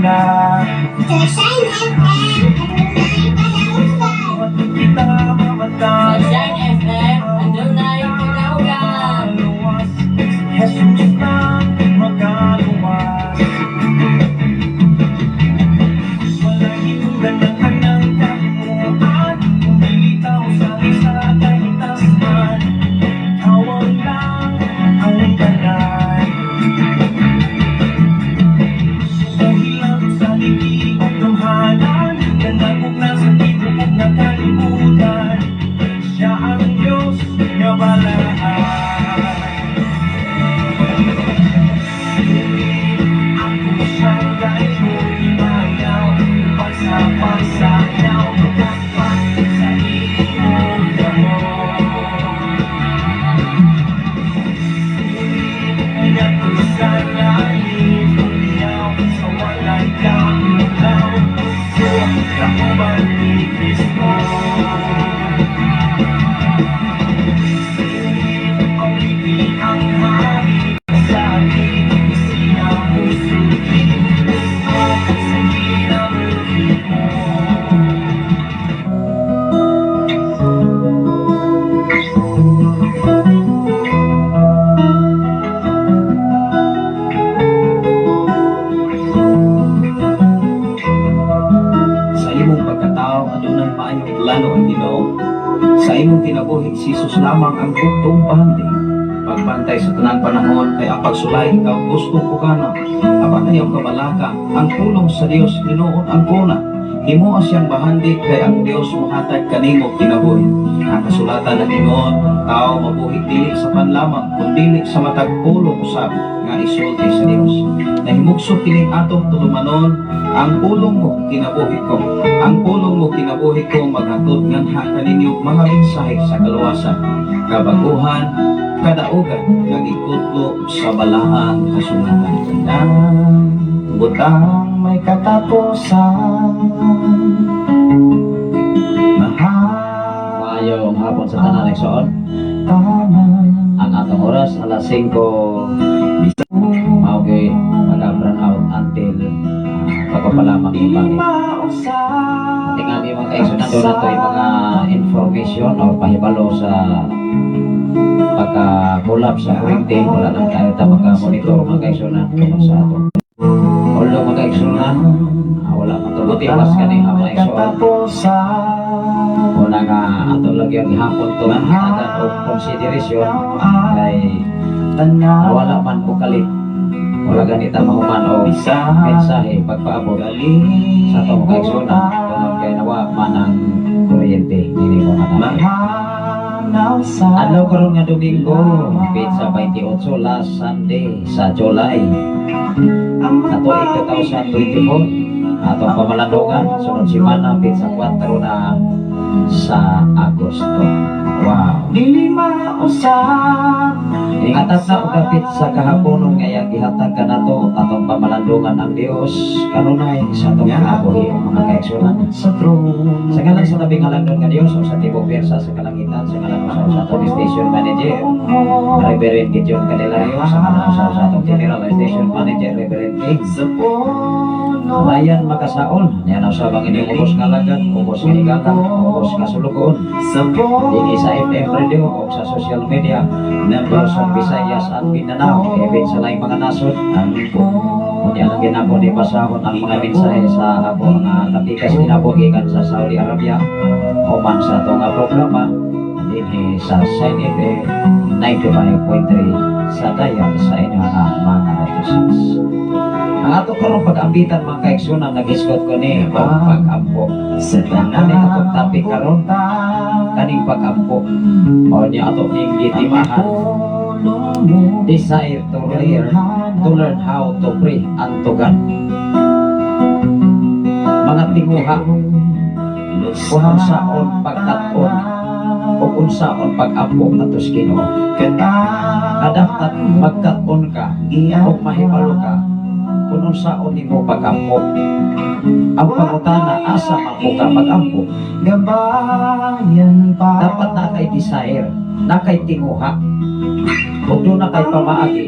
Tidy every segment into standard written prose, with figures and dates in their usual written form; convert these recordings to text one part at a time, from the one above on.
na. Sa Shine FM, adunay kadaugan. Kita mamatay. Sa Shine FM, adunay kadaugan. Maluwas, si Jesus na makaluwas. Walay hinungdan ng anang kahimuan, kung lilitaw sa isa kahitasan. Ikaw ang lang ang tanan. Buhilang sa liki o gamhanan, Ganagog na sa tibuok nga kalibutan. Siya ang Diyos nga balaan. Ako siyang gayong imayaw, Pagsa pagsayaw, Pagkapat sa imong kamot. Ingat sa langit, Umiyaw sa walay kaulaw, Gusto kauban ni Kristo. Awiti ang hari sa akin, Sinapusukin Gusto sa kinabuhi mo. Sa imong pagkatao, adunay maayong plano ang Ginoo. Sa imong kinabuhi, si Jesus lamang ang buktong bahandi. Pagbantay sa tanang panahon kay ang pagsulay ikaw gusto ko kana. Apan ayaw kabalaka, ang pulong sa Dios hinuon ang kuna. Himoa siyang bahandi kay ang Dios mohatag kanimo kinabuhi. Ang kasulatan ng ingon, ang tao mabuhi dili sa pan lamang, kundi sa matag pulong usab nga isulti sa Dios. Nahimugso kining atong tulumanon, ang pulong mo kinabuhi ko. Ang pulong mo kinabuhi ko maghatod nganha kaninyo mga mensahe sa kaluwasan, kabaguhan, kadaugan nga gikutlo sa balaang kasulatan. Ang butang may katapusan. Mahal Maayong hapon sa tanan, igsoon. tanan. Ang atong oras alas 5. Mao kay mag-brown out until bago pa lamang Dili ibangin. mausap. Tingali mga kaigsoon, doon nato yung mga information or pahibalo sa pagka-collapse sa kuryente. Wala lang tayo ta maka-monitor, mga kaigsoon, tungod sa ato. Although, mga kaigsoon, wala man to buti oras kani ha, mga igsoon. Katapusan. Una nga ato lagi ang gihapon to tagan og consideration kay Tanan. wala man og kalit. Wala ganita mahuman og mensahe pagpaabot sa atong kaigsuonan tungod kay nawa man ang kuryente dili mo na. Mahanaw sa Adlaw karon nga Domingo, petsa 28, last Sunday sa July ato 2024. Atong pamalandungan sunod semana, petsa 4 na sa Agosto. Wow. Dili mausap. Ingatag na og kapit sa kahaponon nga iyang gihatag kanato, atong pamalandungan ang Dios kanunay sa atong kinabuhi, mga kaigsuonan. Sa trono. Sa ngalan sa labing halangdon nga Dios o sa tibok pwersa sa kalangitan, sa ngalan sa sa atong station manager, Reverend Gideon Candelario, sa ngalan sa atong general station manager, Reverend King Sa puno. Ryan Makasaol, niya na usab ang inyong ubos nga alagad, ubos nga higala, ubos nga sulugoon, Sa puno. dinhi sa FM radio o sa social media, Luzon, Visayas at Mindanao, even sa laing mga nasod. Ang puno. Unya lang ginako ni basahon ang mga mensahe sa ako nga kapikas kinabuhi gikan sa Saudi Arabia human sa ato nga programa dinhi sa Shine FM 95.3 sa dial sa inyong mga radio sets. Ang ato karong pag-ambitan, mga kaigsunan, naghisgot ko ni og pag-ampo. Sa Kani atong topic karon, kaning pag-ampo. O niya ato ning gitimahan, desire to learn how to pray unto God. Mga tinguha kung unsaon pagkat-on o unsaon pag-ampo ngadto sa Ginoo. Kadapat magkat-on ka o mahibalo ka kung unsaon nimo pag-ampo. Ang pangutana, asa man po ka mag-ampo? Gabayan pa. Dapat na kay desire, na kay tinguha. Kung doon na kay pamaagi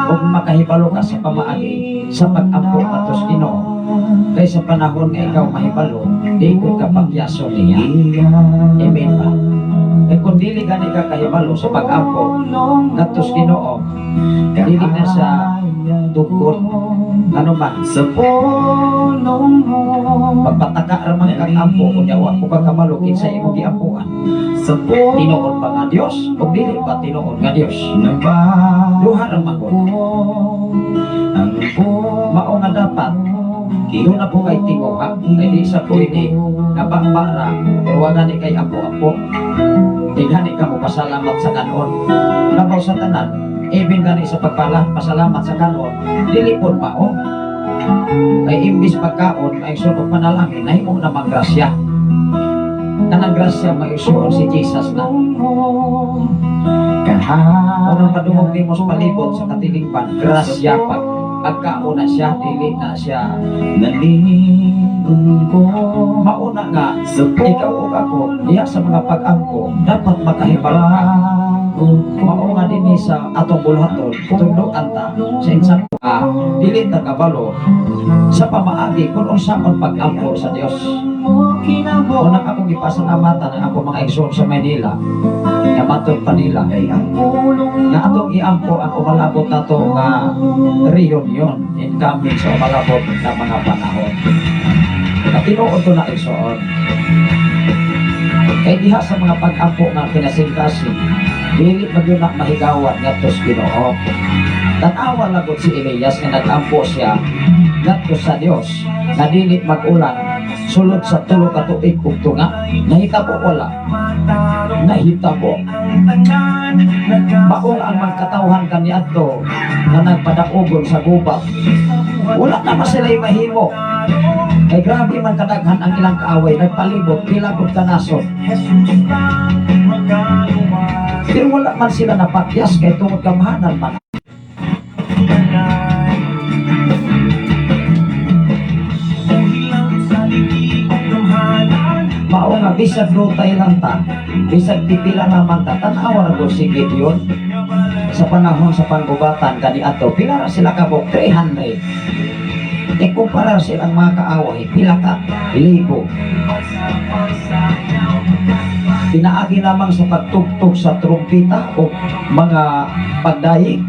Ug makahibalo ka sa pamaagi sa pag-ampo ngadto sa Ginoo. Kay sa panahon nga ikaw mahibalo, di ko ka pagyaso niya. Amen ba? Kay kung dili gani ka kahibalo sa pag-ampo ngadto sa Ginoo, dili na sa dugkot, ano man, Sa pulong mo. Pagpataka ra man kang ampo, unya wa ko ka kabalo kinsa imong giampuan. Sa pulong. Tinuod ba nga Dios o dili ba tinuod nga Dios? Nabago Duha ra man gud. ang Mao nga dapat doon na po kay tinguha, kay di sa pwede nga para, pero wa gani kay ampo-ampo. Di gani ka mo pasalamat sa kanon. Labaw sa tanan, even gani sa pagpala, pasalamat sa kanon, dili pod mao. Kay imbis pagkaon, ay sunod panalangin, nahimo namang grasya. Kanang grasya maisuon si Jesus na. Unang padungog nimo sa palibot sa katilingban, grasya pag pagkaon na siya, dili na siya. Nalingon ko. Mauna nga, Sa ikaw ug ako, diha sa mga pag-angko, dapat makahibalo ka. Mao nga dinhi sa atong buluhaton, tudloan ta sa insang ka, dili ta kabalo sa pamaagi kung unsaon pag-ampo sa Dios. Unang akong gipasalamatan ang akong mga igsoon sa Manila, nga matod pa nila, Kay ang pulong nga atong iampo ang umalabot nato nga reunion incoming sa umalabot na mga panahon. Nga tinuod to na, igsoon. Kay diha sa mga pag-ampo nga kinasingkasing, dili magyud na mahigawan ngadto sa Ginoo. Tan-awa lagot si Elias nga nag-ampo siya ngadto sa Dios nga dili mag-ulan sulod sa 3 ka tuig ug tunga. Nahitabo wala? Nahitabo. Maong ang magkatawhan kaniadto nga nagpadaugon sa gubat, wala naman sila mahimo. Kay grabe man kadaghan ang ilang kaaway, nagpalibot, pila pud ka nasod. Pero wala man sila napakyas kay tungod kamahanan man. Mao nga bisag dutay lang ta, bisag pipila naman ta, tan-awa ra gud si Gideon sa panahon sa panggubatan kaniadto, pila ra sila kabuk? 300. Ikumpara silang mga kaaway, pila ka libo. Pinaagi lamang sa pagtugtog sa trumpita o mga pagdayig,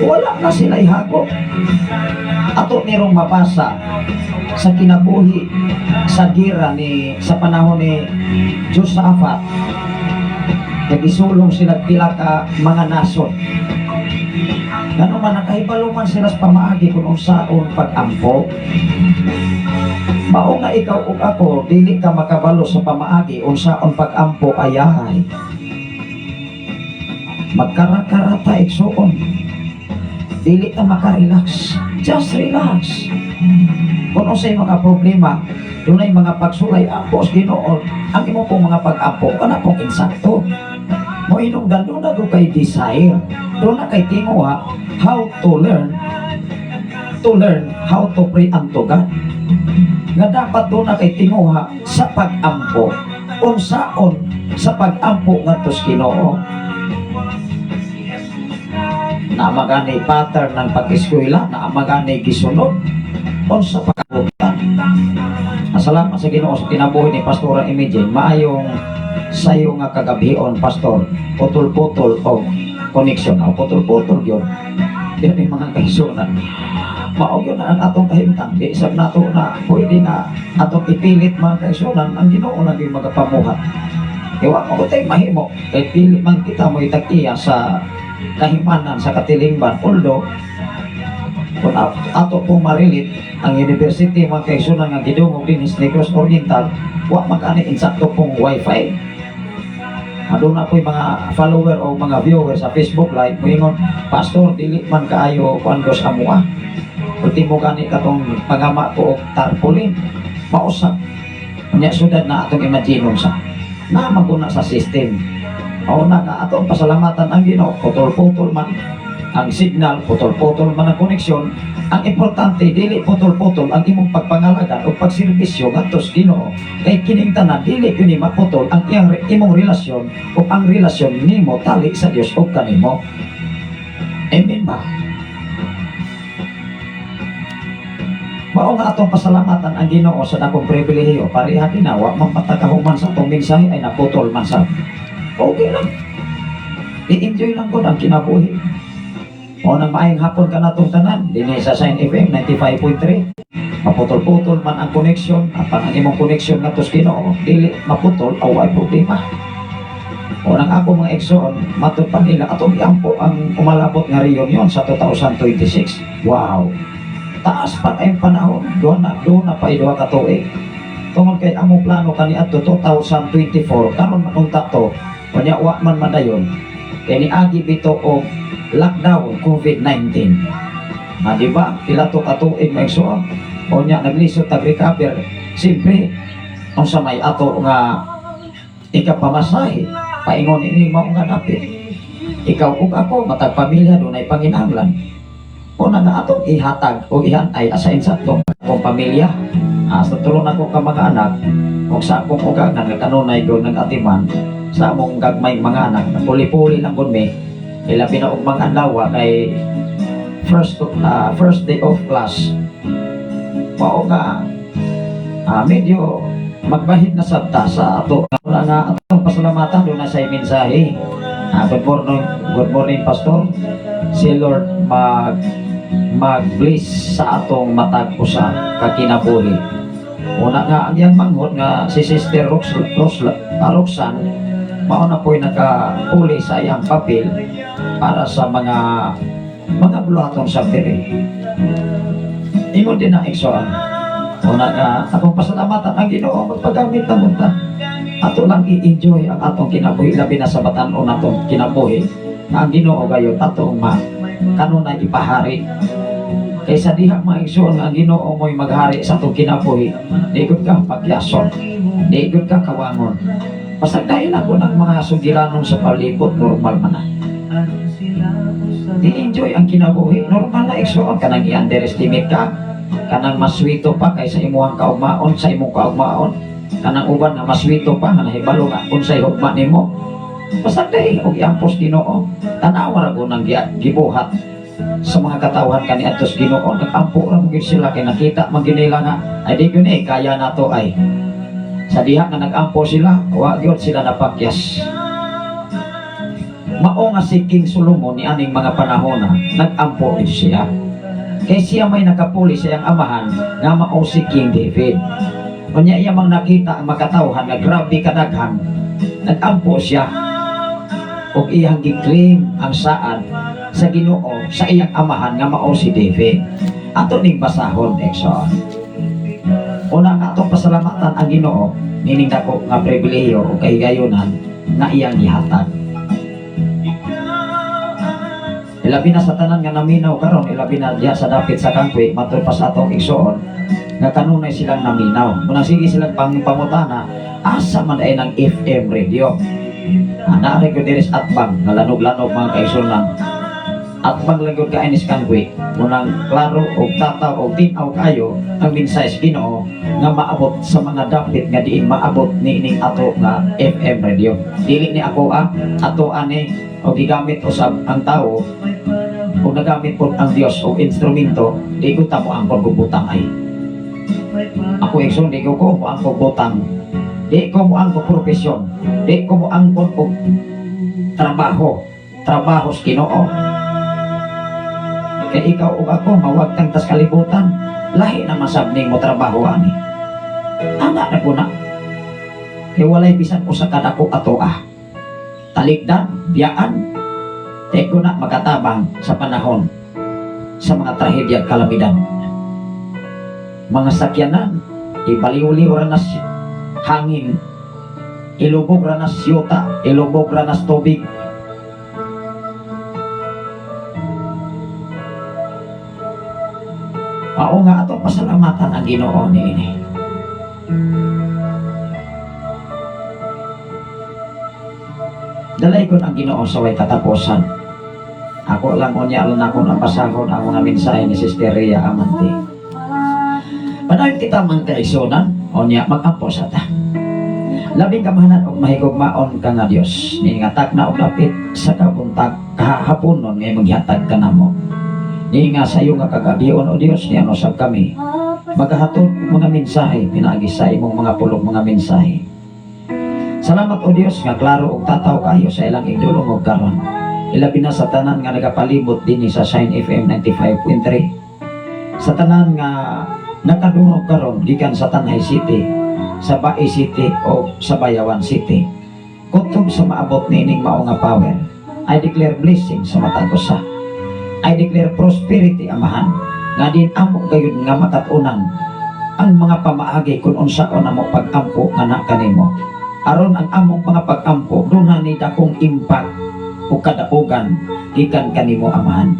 wala na sila ihakop. Ato nirong mabasa sa kinabuhi sa gira ni sa panahon ni Josaphat, nagisulong sila pila ka mga nasod. Ngano man nakahibalo man sila sa pamaagi kung unsaon pag-ampo. Mao nga ikaw ug ako dili ka makabalo sa pamaagi unsaon pag-ampo, ayahay. Magkara-karata, igsuon. Dili ka makarelax. Just relax. Kung unsay mga problema, dunay mga pagsulay, ampo sa Ginoo. Ang imo pong mga pag-ampo kana pong insakto. Mo hinungdan duna ko kay desire. Duna kay tinguha how to learn how to pray unto God. Nga dapat duna kay tinguha sa pag-ampo. Unsaon sa pag-ampo ngadto sa Ginoo. Naa magani pattern ng pag-eskwela, naa magani gisunod unsa pagkabutan. Salamat sa Ginoo sa kinabuhi ni Pastora Imagine. Maayong sayo nga kagabion, Pastor. Putol-putol o connection. O putol-putol yun. Yan yung mga kaisunan. Mao gyud na ang atong kahimtang. Di isab nato na pwede na atong ipilit, mga kaisunan. Ang Ginoo na gyud magapamuhat. Iwa mo ko tayo mahimo. Kay pili man kita mo itag-iya sa kahimanan sa katilingban. Although, kung ato pong marilit, ang university, mga kaisunan, nga gidungog din is Negros Oriental, wa makani insakto pong wifi. Aduna po yung mga follower o mga viewer sa Facebook Live moingon, "Pastor, dili man kaayo kuan ko sa amoa. Ultimo gani katong pangama ko og tarpaulin." Mausap nya sudad na atong imaginon sa na maguna sa system. Mao na nga atong pasalamatan ang Ginoo, putol-putol man ang signal, putol-putol man ang koneksyon, ang importante dili putol-putol ang imong pagpangalagan o pagserbisyo ngadto sa Ginoo. Kay kining tanan dili gyud ni maputol ang iyang imong relasyon o ang relasyon nimo tali sa Dios o kanimo. Amen ba? Mao nga atong pasalamatan ang Ginoo sa dakong pribilehiyo. Pareha ginawa, man patakahuman sa atong mensahe ay naputol man sa. Okay lang. I-enjoy lang ko ang kinabuhi. O nang maayong hapon ka natong tanan, dinhi sa Sign FM 95.3. Maputol-putol man ang connection, apan ang imong connection ngadto sa Ginoo, dili maputol aw way problema. O nang ako mga igsoon, matud pa nila atong iampo ang umalabot nga reunion sa 2026. Wow. Taas pa tayong panahon, doon na pa duha ka tuig. Tungod kay among plano kaniadto 2024 karon man unta to, unya wa man madayon. Kay niagi bito og lockdown COVID-19. Ah, di ba? Pila to ka tuig, mga igsoon. Unya naglisod tag recover. Siyempre, unsa may ato nga ikapamasahe, paingon ini mao nga dapit. Ikaw ug ako matag pamilya dunay panginahanglan. Una nga atong ihatag o ihanay asain sa atong akong pamilya. Ah, sa tulo nako ka mga anak ug sa akong ugangan nga kanunay do nag-atiman sa among gagmay mga anak, puli-puli lang gud mi. Ilabi na og mga adlaw kay first day of class. Mao nga medyo magbahid na sabta sa ato. Wala nga atong pasalamatan doon na sa mensahe. Ah, good morning, good morning, Pastor. Si Lord mag-bless sa atong matag usa ka kinabuhi. Una nga ang iyang manghod nga si Sister Roxanne mao na po'y nakapuli sa iyang papel para sa mga buluhaton sa diri. Ingon din na, igsoon. Una nga akong pasalamatan ang Ginoo magpagamit na munta. Ato lang i-enjoy ang atong kinabuhi, labi na sa batan-on natong kinabuhi nga ang Ginoo gayon atong ma kanunay ipahari. Kaysa diha, mga igsoon, nga ang Ginoo mo'y maghari sa atong kinabuhi, di gud ka pagyason, di gud ka kawangon. Basta dahil ako ng mga sugilanon sa palibot, normal man na. Di-enjoy ang kinabuhi, normal na, igsoon, kanang i-underestimate ka, kanang maswito pa kaysa imuhang kaugmaon sa imong kaugmaon, kanang uban nga maswito pa nga nahibalo nga unsay hugma nimo. Basta dahil og iampos Ginoo, tanawa ra ko nang gibuhat sa mga katawhan kaniadto sa Ginoo, nag-ampo ra mo gyud sila kay nakita man gyud nila nga ay di gyud eh kaya nato ay. Sa diha nga nag-ampo sila, wa gyud sila napakyas. Mao nga si King Solomon ni aning mga panahon na nag-ampo gyud siya. Kay siya may nakapuli sa iyang amahan nga mao si King David. Unya iya mang nakita ang makatawhan nga grabe kadaghan, nag-ampo siya ug iyang gi-claim ang saad sa Ginoo sa iyang amahan nga mao si David. Ato ning basahon, igsoon. Una nga atong pasalamatan ang Ginoo nining dako nga pribilehiyo o kahigayonan nga iyang gihatag. Ilabi na sa tanan nga naminaw karon, ilabi na diha sa dapit sa Kangkwi, matud pa sa atong igsoon nga kanunay silang naminaw. Munang sige silang pangpangutana, asa man ay ng FM radio. Ana ra gyud diri sa atbang nga lanog-lanog, mga kaigsuonan. Atbang lang gyud kaayo ni sa Kangkwi. Munang klaro og tataw og tin-aw kayo ang mensahe sa Ginoo nga maabot sa mga dapit nga diin maabot niining ato nga FM radio. Dili ni ako ah, ato ani o gigamit usab ang tao o nagamit po ang Dios og instrumento, di ko ta mo angkon og butang ay. Ako, igsoon, di ko mo angkon butang. Di ko mo angkon profesyon. Di ko mo angkon og trabaho. Trabaho sa Ginoo. Kaya ikaw ug ako mawagtang tas kalibutan, lahi na masab ning mo trabaho ani. Ana na ko na. Kay walay bisan usa ka dako ato ah. Talikdan, biyaan, di ko na makatabang sa panahon sa mga trahedya at kalamidad. Mga sakyanan, ibaliw-liw ra na hangin, ilubog ra na siyuta, ilubog ra na tubig. Mao nga atong pasalamatan ang Ginoo niini. Dalaygon ang Ginoo sa way katapusan. Ako lang unya lang ako ang basahon ang mga mensahe ni Sister Rhea Amante. Padayon kita mga kaigsuonan, unya magampo sa ta. Labing kamahalan og mahigugmaon ka nga Dios, niini nga takna og dapit sa kabuntag kahaponon nga imong gihatag kanamo. Niini nga sayo nga kagabion, o Dios, niana usab kami magahatod og mga mensahe pinaagi sa imong mga pulong, mga mensahe. Salamat, o Dios, nga klaro og tataw kayo sa ilang igdulong og karon. Ilabi na sa tanan nga nagapalibot dinhi sa Shine FM 95.3. Sa tanan nga nakadungog karon gikan sa Tanay City, sa Bae City o sa Bayawan City. Kutob sa maabot niining mao nga power, I declare blessing sa matag usa. I declare prosperity, Amahan, nga din amo gayud nga makatunan ang mga pamaagi kung unsaon namo pag-ampo nga na kanimo. Aron ang among mga pag-ampo duna ni dakong impact o kadaugan gikan kanimo, Amahan.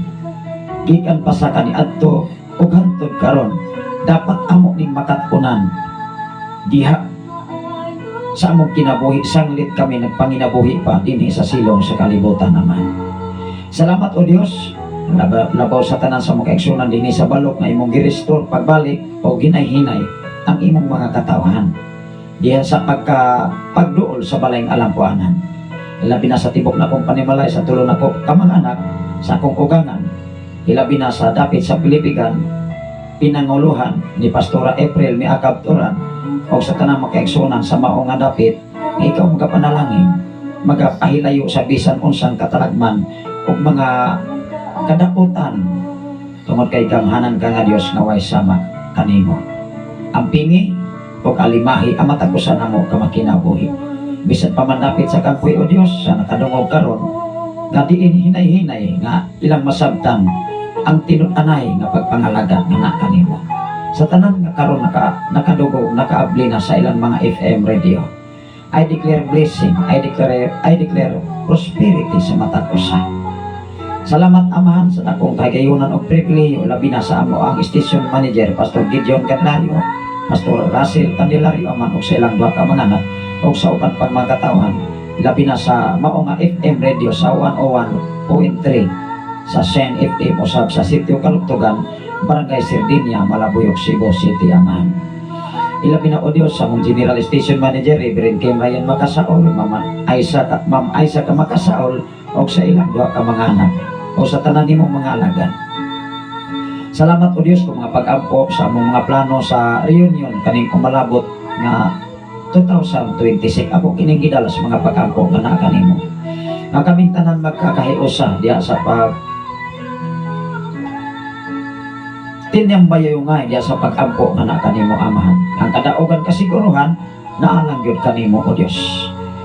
Gikan pa sa kaniadto ug hantod karon, dapat amo ning makatunan diha sa among kinabuhi sanglit kami nagpanginabuhi pa dinhi sa silong sa kalibutan naman. Salamat, O Dios, labaw sa tanan sa mga kaigsuonan dinhi sa balok nga imong gi-restore pagbalik o ginay-hinay ang imong mga katawhan diha sa pagduol sa balayng alampuanan. Ilabi na sa tibok na akong panimalay, sa tulo nako ka mga anak, sa akong ugangan, ilabi na sa dapit sa Pilipigan, pinanguluhan ni Pastora April Miakab Turan, o sa tanang makaigsuonan sa mao nga dapit nga ikaw magapanalangin, magapahilayo sa bisan unsang katalagman ug mga kadakutan tungod kay gamhanan ka nga Dios nga way sama kanimo. Ampingi ug alimahi ang matag usa namo ka makinabuhi. Bisan pa man dapit sa kapoy, O Dios, sa nakadungog karon nga diin hinay-hinay nga ilang masabtan ang tinud-anay nga pagpangalaga nga naa kanimo. Sa tanan nga karon nakadungog, nakaabli na sa ilang mga FM radio, I declare blessing, I declare prosperity sa matag usa. Salamat, Amahan, sa dakong kahigayunan og pribilehiyo, labi na sa amo ang station manager, Pastor Gideon Candelario, Pastor Russell Candelario, Aman, ug sa ilang duha ka mga anak ug sa uban pang mga katawhan, labi na sa mao nga FM radio sa 101.3 sa Sen FM usab sa Sitio Kaluktugan, Barangay Sardinia, Malabuyok, Cebu City, Amahan. Ilabi na, O Diyos, sa among General Station Manager, Reverend Kim Ryan Makasaol, Mama Aisa, Ma'am Aisa ka Makasaol, o sa ilang duha ka mga anak, o sa tanan nimong mga alagad. Salamat, O Diyos, kung mga pag-ampo sa among mga plano sa reunion kaning umalabot nga 2026. Ako kining gidala sa mga pag-ampo nga naa kanimo. Nga kaming tanan magkakahiusa diha sa pag tinyambayaw nga diha sa pag-ampo nga naa kanimo, Amahan. Ang kadaugan kasiguruhan naa lang gyud kanimo, O Dios.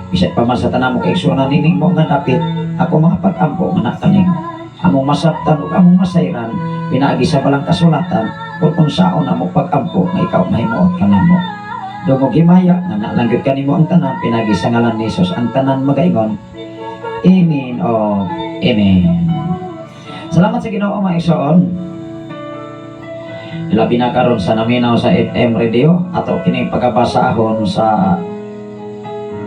Bisan pa man sa tanan mo kaigsuonan nining mao nga dapit, ako mga pag-ampo nga naa kanimo. Among masabtan ug among masayran pinaagi sa balang kasulatan kung unsaon amo pag-ampo nga ikaw mahimuot kanamo. Dungog himaya nga naa lang gyud kanimo ang tanan pinaagi sa ngalan ni Jesus, ang tanan magaingon, Amen o Amen. Salamat sa Ginoo, mga igsoon. Labi na karon sa naminaw sa FM radio, ato kining pagabasahon sa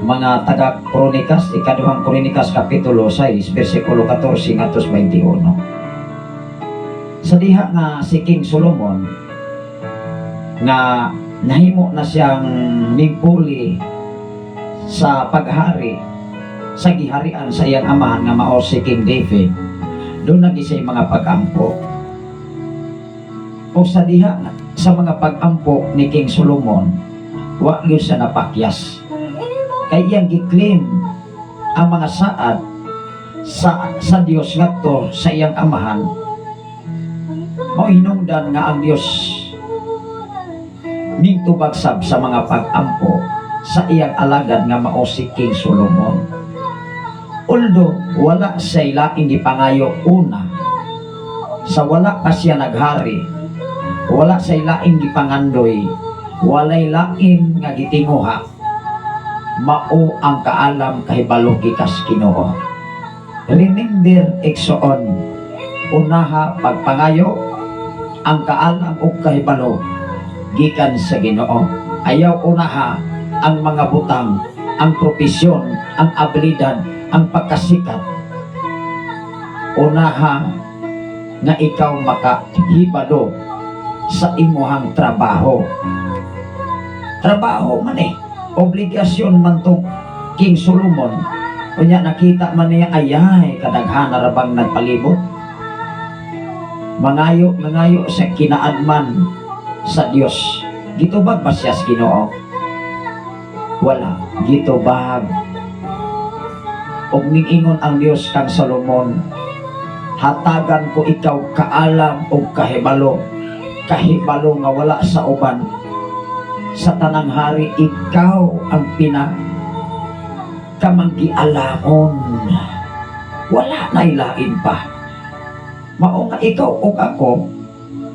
mga taga Kronikas, Ikaduhang Kronikas kapitulo 6 bersikulo 14 ngadto sa 21. Sa diha nga si King Solomon nga nahimo na siyang mingpuli sa paghari sa giharian sa iyang amahan nga mao si King David, duna gyud siya'y mga pag-ampo. O sa diha sa mga pag-ampo ni King Solomon, wa gyud siya napakyas kay iyang gi-claim ang mga saad sa Dios ngadto sa iyang amahan. Mao hinungdan nga ang Dios mingtubag sab sa mga pag-ampo sa iyang alagad nga mao si King Solomon. Although wala siya laing gipangayo una, sa wala pa siya naghari, wala siya laing gipangandoy, walay lain nga gitinguha, mao ang kaalam kahibalo gikas Ginoo. Remember, igsoon, unaha pagpangayo ang kaalam ug kahibalo gikan sa Ginoo. Ayaw unaha ang mga butang, ang propesyon, ang abilidad, ang pagkasikat. Unaha nga ikaw makahibalo sa imuhang trabaho. Trabaho man eh. Obligasyon man to King Solomon. Unya nakita man niya, ayay, kadaghan na rabang nagpalibot. Mangayo, mangayo sa kinaadman sa Dios. Gitubag ba siya sa Ginoo? Wala. Gitubag. Og ningingon ang Dios kang Solomon, "Hatagan ko ikaw kaalam og kahibalo. Kahibalo nga wala sa uban. Sa tanang hari, ikaw ang pina kamanggialamon. Wala na ilain pa." Mao nga ikaw ug ako,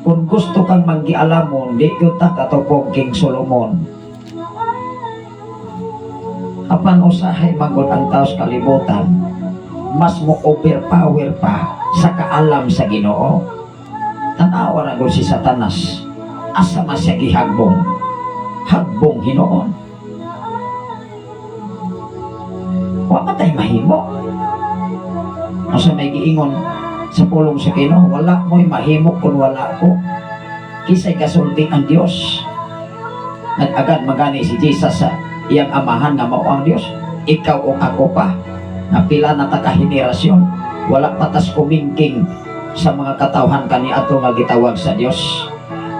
kung gusto kang manggialamon, di gyud ta katupong King Solomon. Apan usahay magod ang tao sa kalibutan, mas mo overpower pa sa kaalam sa Ginoo. Tanawa ra gud si Satanas. Asa man siya gihagbong? Hagbong hinuon. Wa man tay mahimo. Asa may giingon sa pulong sa Ginoo, "Wala mo'y mahimo kung wala ko." Kisay kasulti ang Dios. Nag-agad magani si Jesus sa iyang amahan nga mao ang Dios. Ikaw o ako pa, na pila na ta ka henerasyon, wala pa tas kumingking sa mga katawhan kaniadto nga gitawag sa Dios.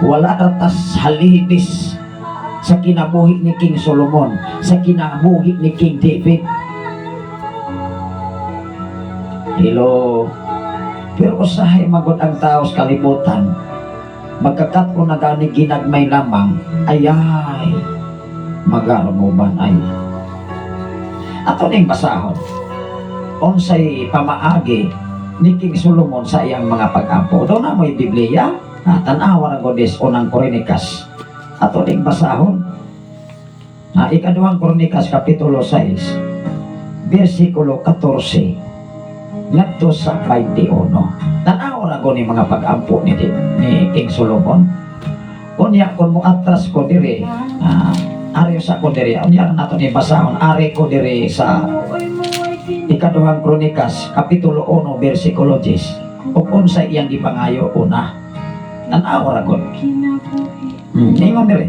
Wala ra tas halibis sa kinabuhi ni King Solomon, sa kinabuhi ni King David. Hello. Pero usahay magod ang tao sa kalibutan, magkakat-on na gani ginagmay lamang, ayay, magarumoban ay. Ato ning basahon. Unsay pamaagi ni King Solomon sa iyang mga pag-ampo? Duna mo'y Biblia, ah, tan-awa ra gud is Unang Kronikas. Ato ning basahon. Ah, Ikaduhang Kronikas kapitulo 6, versikulo 14 ngadto sa 21. Tan-awa ra gud ni mga pag-ampo ni King Solomon. Unya kung mo atras ko diri, ah, ari sa ko diri, unya nato ni basahon, ari ko diri sa Ikaduhang Kronikas kapitulo 1 versikulo 10. Ug unsa iyang gipangayo una? Tan-awa ra gud. Ingon diri.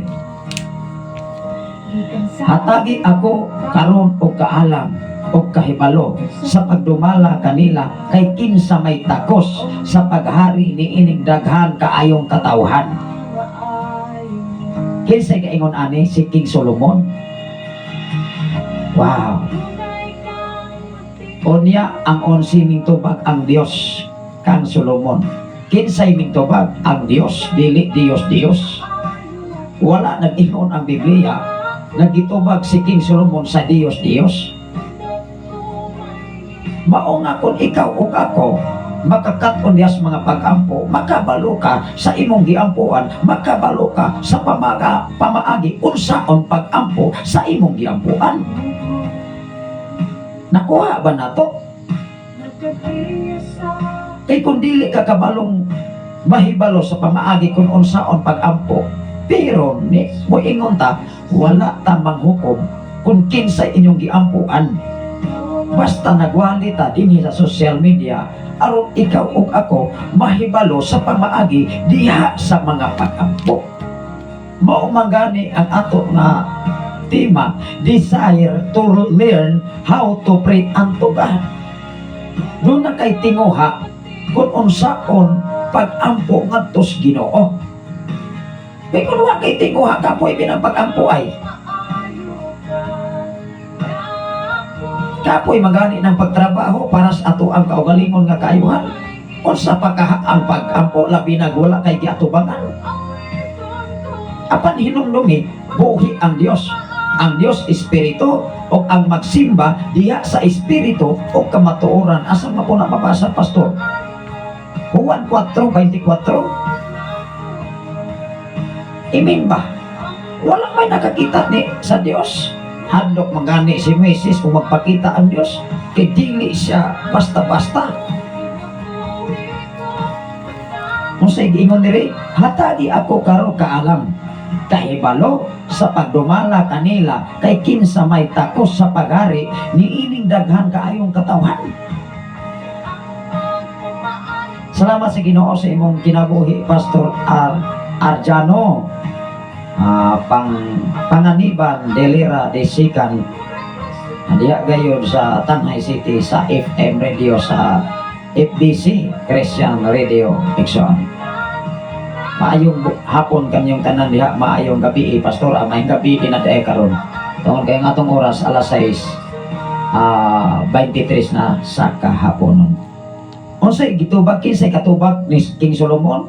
"Hatagi ako karon og kaalam og kahibalo sa pagdumala kanila kay kinsa may takos sa paghari ni ining daghan kaayong katawhan." Kinsay kaingon ani? Si King Solomon. Wow. Unya ang 11 mingtubag ang Dios kang Solomon. Kinsay mingtubag? Ang Dios, dili Dios Dios. Wala nag-ingon ang Biblia nagitubag si King Solomon sa Dios Dios. Mao nga kung ikaw ug ako makakat-on diha sa mga pag-ampo, makabalo ka sa imong giampuan, makabalo ka sa pamaagi unsaon pag-ampo sa imong giampuan. Nakuha ba nato? Kay kung dili ka kabalong mahibalo sa pamaagi kung unsaon pag-ampo, pero ni moingon ta, wala ta manghukom kung kinsay inyong giampuan. Basta nagwali ta dinhi sa social media aron ikaw ug ako mahibalo sa pamaagi diha sa mga pag-ampo. Mao man gani ang ato nga tema, desire to learn how to pray unto God. Duna kay tinguha kung unsaon pag-ampo ngadto sa Ginoo. Kay kung wa kay tinguha, kapoy binang pag-ampo ay. Kapoy magani ng pagtrabaho para sa ato ang kaugalingon nga kaayuhan. Unsa pa kaha ang pag-ampo, labi na wala kay giatubangan? Apan hinumdumi, buhi ang Dios. Ang Dios espiritu o ang magsimba diha sa espiritu o kamatuoran. Asa man po na mabasa, pastor? Juan 4:24. Imin ba? Wala may nakakita ni sa Dios. Hadlok mangani si Moises kung magpakita ang Dios. Kay dili siya basta-basta. Unsay giingon diri? "Hatagi ako karon kaalam kahibalo sa pagdumala kanila kay kinsa may takos sa paghari niining daghan kaayong katawhan." Salamat sa Ginoo sa imong kinabuhi, Pastor Arjano. Panganiban Delira Desikan diha gayud sa Tanjay City sa FM radio sa FBC Christian Radio, igsoon. Maayong hapon kanyong tanan diha, maayong gabi, pastor, maayong gabi na diay karon. Tungod kay ang atong oras alas 6 23 na sa kahaponon. Unsay gitubag, kinsay katubag ni King Solomon?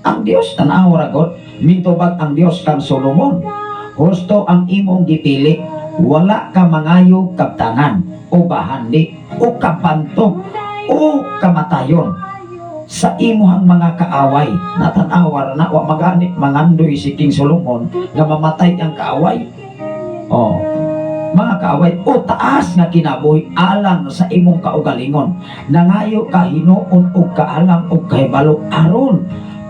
Ang Dios, tan-aw ra gud, mitubag ang Dios kang Solomon. Husto ang imong gipili, wala ka mangayo kabtangan o bahandi o kabantog o kamatayon sa imuhang mga kaaway. Natanawa na wa magani mangandoy si King Solomon nga mamatay ang kaaway. Oh, mga kaaway o taas nga kinabuhi alang sa imong kaugalingon. Nangayo ka hinuon og kaalam og kahibalo aron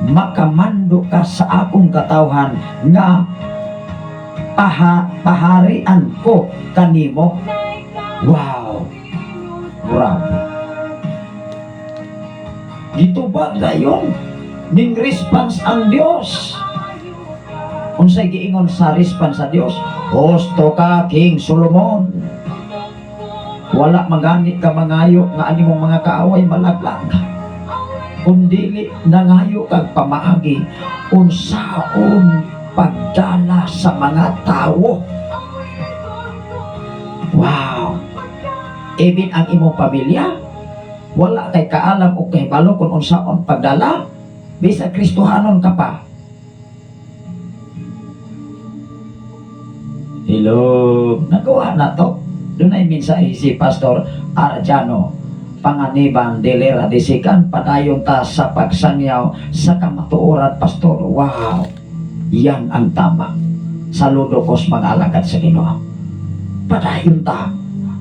makamando ka sa akong katawhan nga paharian ko kanimo. Wow, grabe. Gitubag dayon ning response ang Dios. Unsay giingon sa response sa Dios? Husto ka, King Solomon. Wala magani ka mangayo nga ani mong mga kaaway malaglag. Kung dili nangayo kag pamaagi unsaon pagdala sa mga tawo. Wow. Even ang imong pamilya, wala kay kaalam o kahibalo kung unsaon pagdala, bisag Kristohanon ka pa. Hello, nagawa na to. Dunay mensahe si Pastor Arjano Panganiban Delera Disikan, padayon ta sa pagsangyaw sa kamatuoran, Pastor. Wow, yan ang tama. Saludo ko sa mga alagad sa Ginoo. Padayon ta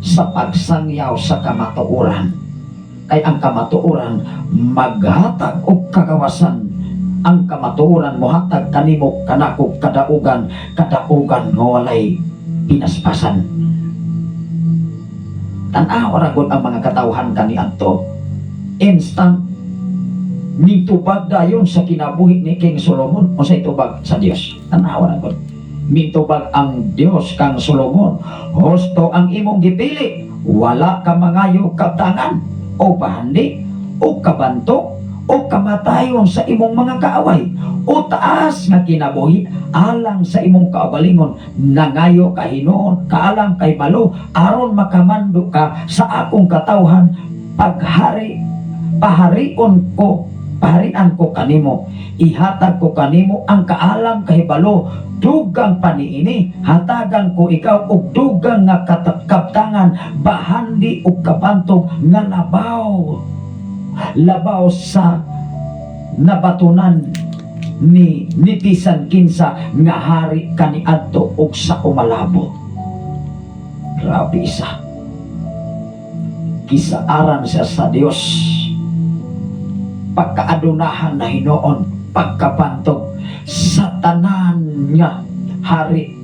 sa pagsangyaw sa kamatuoran. Kay ang kamatuoran maghatag og kagawasan. Ang kamatuoran mohatag kanimo kanako kadaugan, kadaugan nga walay pinaspasan. Tan-aw ra gud ang mga katawhan kaniadto. Instant mitubag dayon sa kinabuhi ni King Solomon. Unsay tubag sa Dios? Tan-aw ra gud. Mitubag ang Dios kang Solomon. Husto ang imong gipili. Wala ka mangayo kabtangan o bahandi o kabanto o kamatayon sa imong mga kaaway o taas nga kinabuhi alang sa imong kaugalingon. Nangayo ka hinuon kaalam kahibalo aron makamando ka sa akong katawhan paghari paharion ko paharian ko kanimo. Ihatag ko kanimo ang kaalam kahibalo dugang paniini. Hatagan ko ikaw og dugang nga kabtangan, bahandi ug kabantog nga labaw labaw sa nabatunan ni bisan kinsa nga hari kaniadto ug sa umalabot. Grabe isa. Gisaaran siya sa Dios. Pagkaadunahan na hinuon, pagkabantog sa tanan nga hari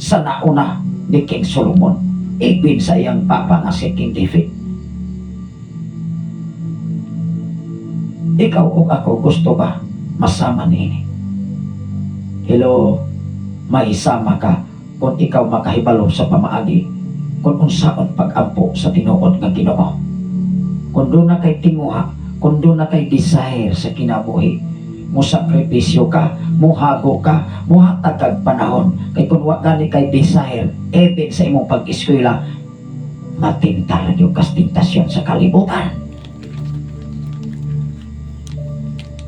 sa nauna ni King Solomon. Ibin sa iyang papa nga si King David. Ikaw o ako gusto ba masama niini? Hello, maisama ka kung ikaw makahibalo sa pamaagi kung unsaon pag-ampo sa tinuod nga Ginoo. Kung doon na kay tinguha, kung doon na kay desire sa kinabuhi, mo sakripisyo ka, muhago ka, muhatag kag panahon. Kay kung wa gani kay desire, even sa imong pag-eskwela, matintar yung kas tentasyon sa kalibutan.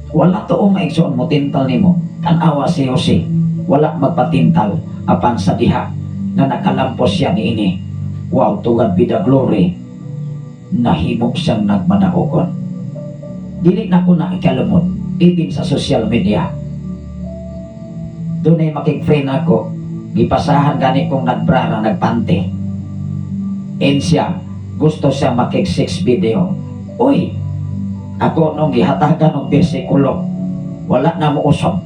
Wala to maigsoon mo tintal nimo. Tan-awa si Jose, wala magpatintal apan sa diha na nakalampos siya niini. Wow, to God be the glory. Nahimo siyang nagmanaogon. Dili na ko na ikalumot, even sa social media. Doon ay makig-friend ako, gipasahan gani kong nagbrara, nagpante. And siya, gusto siya makig-sex video. Uy, ako nung gihatagan ng bersikulo, wala na mo usab.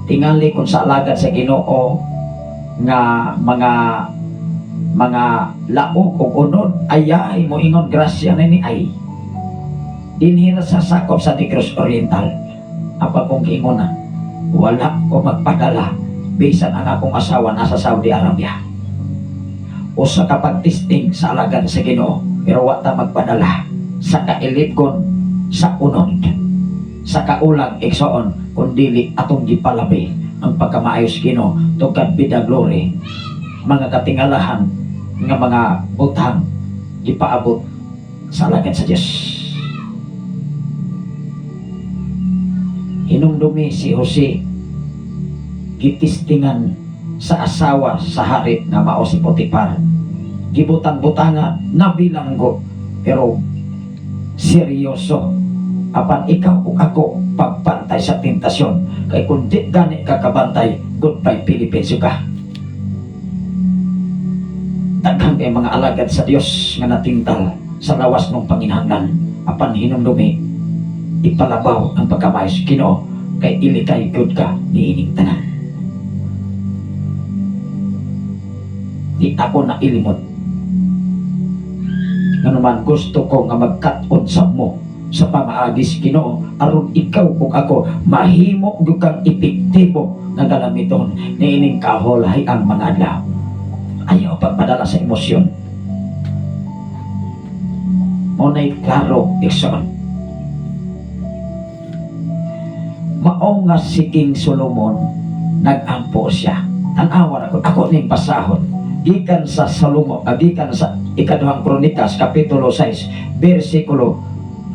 Tingali kung sa alagad sa Ginoo nga mga laog ug unod, ayay mo ingon grasya na ni ay dinhi ra sa sakop sa Negros Oriental. Apa kong giingon na, wala ko magpadala bisan ang akong asawa nasa Saudi Arabia. Usa ka pagtesting sa alagad sa Ginoo, pero wa ta magpadala sa kailibgon, sa unod, sa kaulang, igsoon, kun dili atong gipalabi ang pagkamaayos Ginoo. To God be the glory. Mga katingalahan nga mga butang gipaabot sa alagad sa Dios. Hinumdumi si Jose, gitistingan sa asawa sa hari nga mao si Potifar, gibutang-butangan, nabilanggo, pero seryoso. Apan ikaw ug ako, pagbantay sa tentasyon, kay kung di gani ka kabantay, goodbye Philippines ka. Daghan kay mga alagad sa Dios nga natintal sa lawas ng panginahanglan. Apan hinumdumi, ipalabaw ang pagkamayos Ginoo, kay ilikay gyud ka niining tanan. Di ako na ilimot. Nganuman gusto ko nga magkat-on sa mo sa pamaagis Ginoo, aron ikaw ug ako mahimo gyud kang epektibo nga galamiton niining kaholay ang mga adlaw. Ayaw pagpadala sa emosyon. Mao na'y klaro, igsoon. Mao nga si King Solomon, nag-ampo siya. Tan-awa ako, ako ning basahon. Gikan sa Salomo, gikan sa Ikaduhang Kronikas, Kapitulo 6, versikulo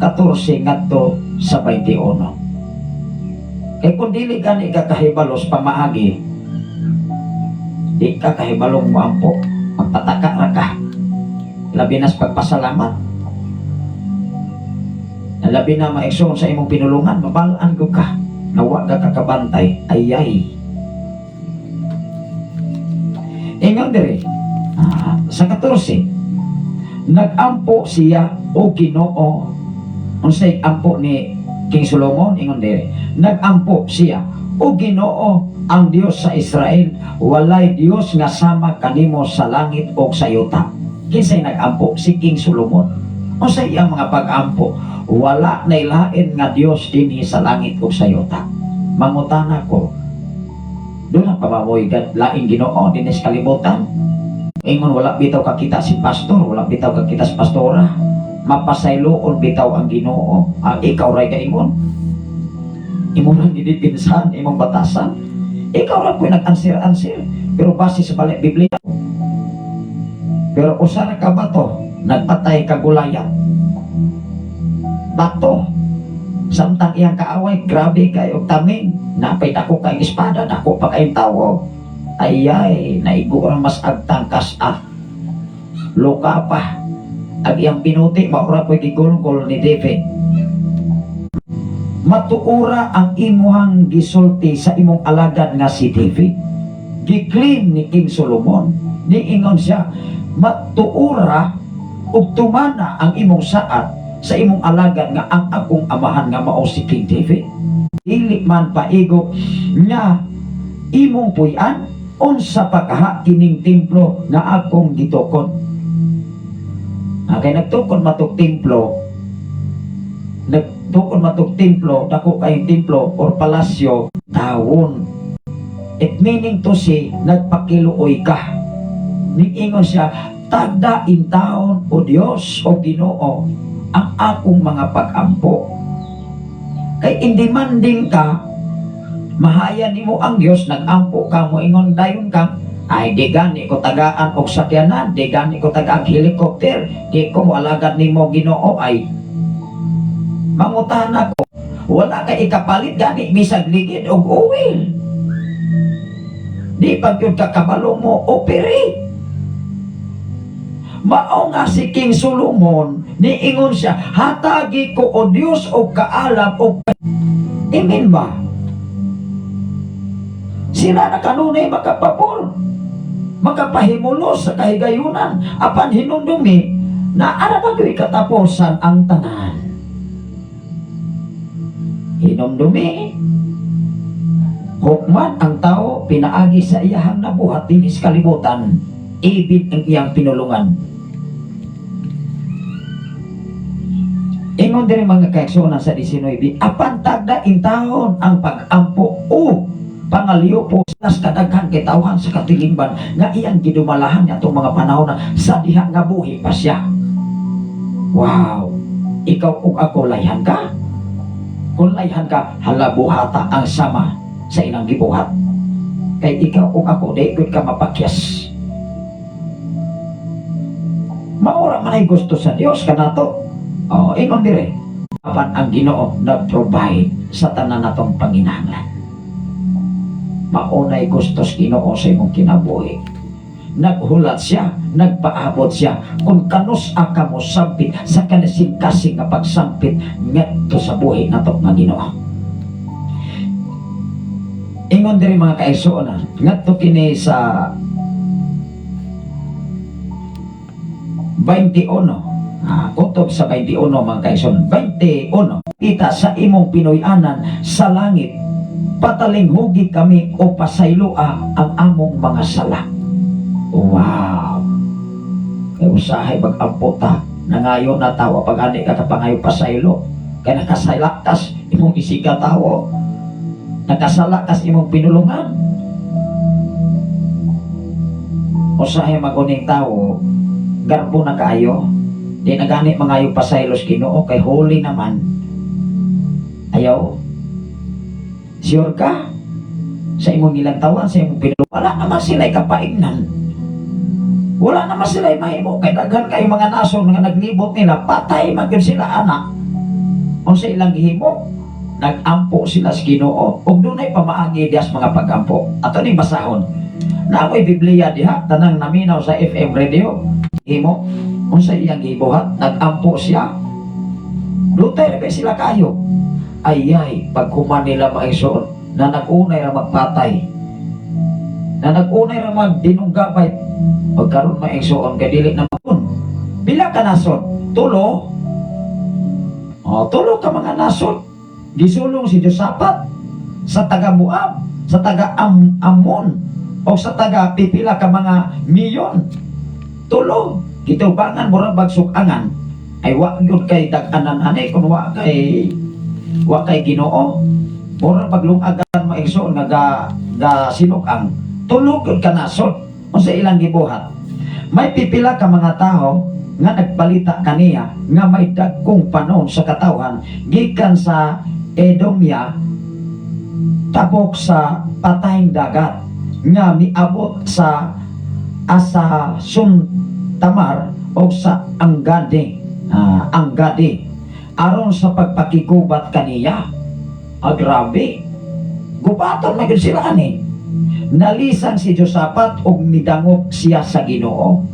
14 ngadto sa 21. Kay kung dili gani ka kahibalos pamaagi, di ka kahibalong moampo, magpataka ra ka. Labi na sa pagpasalamat. Labi na maigsoon sa imong pinulungan, mabalaan ko ka. Nawa ka kakabantay, ayay. Ingon diri, sa 14, nag-ampo siya, o Ginoo. Unsay ampo ni King Solomon? Ingon diri, nag-ampo siya, o Ginoo, ang Dios sa Israel, walay Dios nga sama kanimo sa langit o sa yuta. Kinsay nag-ampo? Si King Solomon. Unsay iyang mga pag-ampo? Wala na ilain nga Dios dinhi sa langit o sa yuta. Mangutana ko, duna pa ba mo'y laing Ginoo dinhi sa kalibutan? Ingon, wala bitaw kakita si pastor, wala bitaw kakita si pastora. Mapasayloon bitaw ang Ginoo. Ang ikaw ray kaingon. Imo lang gidipinsan, imong batasan. Ikaw ra po'y nag-answer-answer. Pero base sa balik Biblia. Pero usa ra ka bato, nagpatay ka Goliath. Bato. Samtang iyang kaaway, grabe kayo taming. Napay dako kay espada, dako pa kayong tawo. Ayay, naigo ang mas agtangkas ah. Luka pa. Ang iyang pinuti, maura po'y gigulgol ni David. Matuura ang imuhang gisulti sa imong alagad nga si David. Gi-claim ni King Solomon. Niingon siya, matuura ug tumana ang imong saat sa imong alagad nga ang akong amahan nga mao si King David. Dili man paigo nga imong puy-an, unsa pa kaha kining templo nga akong gitukod. Kay nagtukod matog templo, nagtukod matog templo, dako kayong templo or palasyo, tawon. It meaning to say, nagpakiluoy ka. Niingon siya, tagda in taon, o Dios, o Ginoo, ang akong mga pag-ampo. Kay in demanding ka, mahaya nimo ang Dios, nag-ampo ka, moingon dayon ka, ay di gani ko tagaan og sakyanan, di gani ko tagaan helicopter, di ko moalagad nimo Ginoo. Ay mangutana ko, wala ka ikapalit gani bisag ligid og oil. Di pa gyud ka kabalo mo operate. Mao nga si King Solomon, niingon siya, hatagi ko, o Dios, og kaalam og. Amen ba? Sila na kanunay makapabor, makapahimulos sa kahigayunan. Apan hinumdumi na ara ba gyud katapusan ang tanan. Hinumdumi, hukman ang tao pinaagi sa iyahang nabuhat dinhi sa kalibutan, ibig ang iyang pinulungan. Ingon diri, mga kaigsuonan, sa 19, apan tagda intawon ang pag-ampo o pangaliw sa kadaghan katawhan sa katilingban nga iyang gidumalahan atong mga panahon na sa diha nga buhi pa siya. Wow! Ikaw ug ako, layhan ka? Kung layhan ka, hala, buhata ang sama sa ilang gibuhat. Kay ikaw ug ako, di gud ka mapakyas. Mao ra man ay gusto sa Dios kanato. Oh, ingon dire. Apan ang Ginoo nag-provide sa tanan natong panginahanglan. Mao nay gusto sa Ginoo sa imong kinabuhi. Naghulat siya, nagpaabot siya kung kanus-a ka mo sampit sa kasing-kasing nga pagsampit ngadto sa buhi nato nga Ginoo. Ingon diri, mga kaigsuonan, ngadto kini sa 21. Ah, kutob sa 21, mga kaigsoon. 21. Kita sa imong pinuy-anan sa langit, patalinghugi kami o pasayloa ang among mga sala. Wow! Kay usahay mag-ampo ta, nangayo na tawo pag ani ka kapangayo pasaylo. Kay nakasala kas imong isiga tawo. Nakasala kas imong pinulungan. Usahay maguning tawo, garbo na kaayo. Di na gani mangayo pasaylos Ginoo kay holy naman. Ayaw. Sure ka? Sa imong gilantawan, sa imong pinulungan, wala naman sila kapaingnan. Wala naman sila mahimo kay daghan kay mga nasod nga naglibot nila, patay man gyud sila ana. Unsa ilang gihimo? Nag-ampo sila sa Ginoo. Ug dunay pamaagi diha sa mga pag-ampo. Ato ning basahon. Naa moy Biblia diha, tanang naminaw sa FM radio. Himo unsa iyang gibuhat? Nag-ampo siya. Dutay ra kay sila kayo. Ayay, paghuman nila, maigsoon, na nag-unay ra magpatay. Na nag-unay ra magdinunggabay. Pagkaron, maigsoon, kay dili na magun. Pila ka nasod? Tulo. Oh, tulo ka mga nasod. Gisulong si Josapat sa taga Moab, sa taga Amon, o sa taga pipila ka mga milyon. Tulo. Gitubangan mura bagsuk-angan. Ay wa gyud kay dag-anan ani kung wa kay Ginoo. Mura paglungagan, maigsoon, nga ga, ga sinuk-ang. Tulo gyud ka nasod. Unsa ilang gibuhat? May pipila ka mga tao nga nagbalita kaniya nga may dagkong panon sa katawhan gikan sa Edomya tabok sa Patayng Dagat nga miabot sa Asasun Tamar o sa Anggadi, Anggadi aron sa pagpakigubat kaniya. Ah, grabe, gubaton na gyud sila ani. Nalisang si Josapat og nidangop siya sa Ginoo.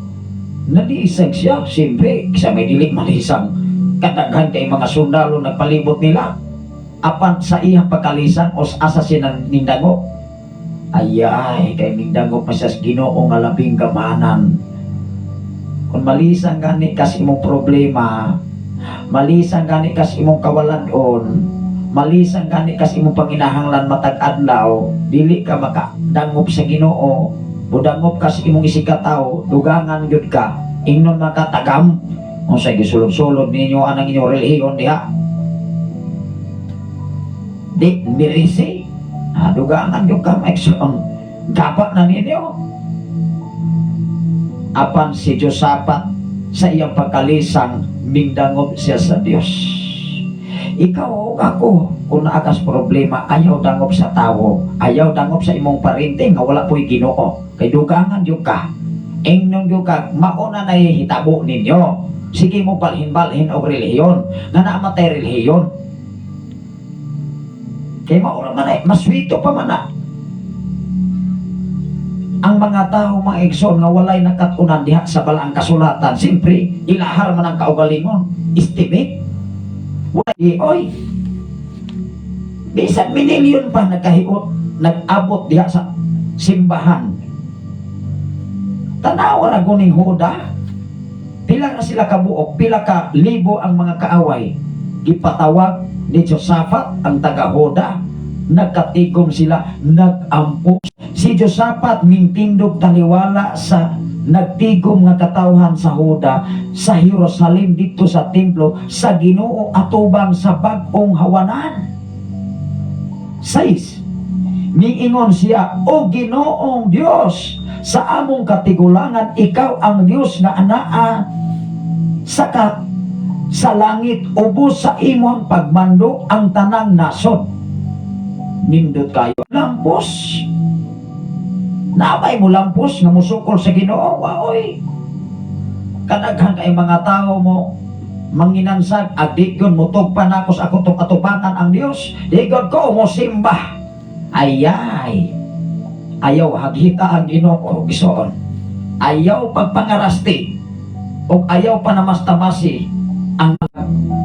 Nalisang siya, siyempre, sa may dili malisang. Kadaghan kay mga sundalo nagpalibot nila. Apan sa iyang pagkalisang os asa siya nang nindangop? Ayay, kay nindangop man siya sa Ginoo nga labing gamanan. Kung malisang gani kas imong problema, malisang gani kas imong kawalan-on, malisang gani kas imong panginahanglan matag adlaw, dili ka makadangop sa Ginoo, budangop ka sa imong isigkatawo, dugangan gyud ka, ingnon makatagam, unsay gisulod-sulod ninyo anang inyong relihiyon diha? Di mirisi. Ah, dugangan gyud ka, maigsoon. Gaba na ninyo. Apan si Josapat, sa iyang pagkalisang, mingdangop siya sa Dios. Ikaw o ako, kung naa kas problema, ayaw dangop sa tawo, ayaw dangop sa imong parente nga wala po'y Ginoo. Kay dugangan gyud ka. Ingnon gyud ka, mao na hitabo ninyo. Sige mo balhin-balhin og relihiyon, nga naa man tay relihiyon. Kay mao ra man ay, maswito pa man na. Ang mga tao, mga igsoon, nga walay nakatunan diha sa balaang kasulatan, siyempre, ilahar man ang kaugalingon. Estimate. Wala, oy. Bisan minilyon pa nagkahiot, nag-abot diha sa simbahan. Tanawa ra guning Huda. Pila na sila kabuok, pila ka libo ang mga kaaway. Gipatawag ni Josaphat ang taga Huda. Nagkatigom sila, nag-ampo. Si Josaphat mintindog taliwala sa Nagtigom nga katawhan sa Huda sa Jerusalem didto sa templo sa Ginoo atubang sa bag-ong hawanan. 6. Miingon siya, "O Ginoong Dios, sa among katigulangan, ikaw ang Dios nga anaa sa langit, ubos sa imong pagmando ang tanang nasod." Nindot kayo. Lampos. Naa bay mo lampos nga musukol sa Ginoo? Waoy. Kadaghan kay mga tao mo manginansag ag di gyud motugpa nako sa akong atubangan ang Dios. Di gyud ko mo simba. Ayay. Ayaw haghita ang Ginoo, igsoon. Ayaw pagpangarasti og ayaw panamastamasi ang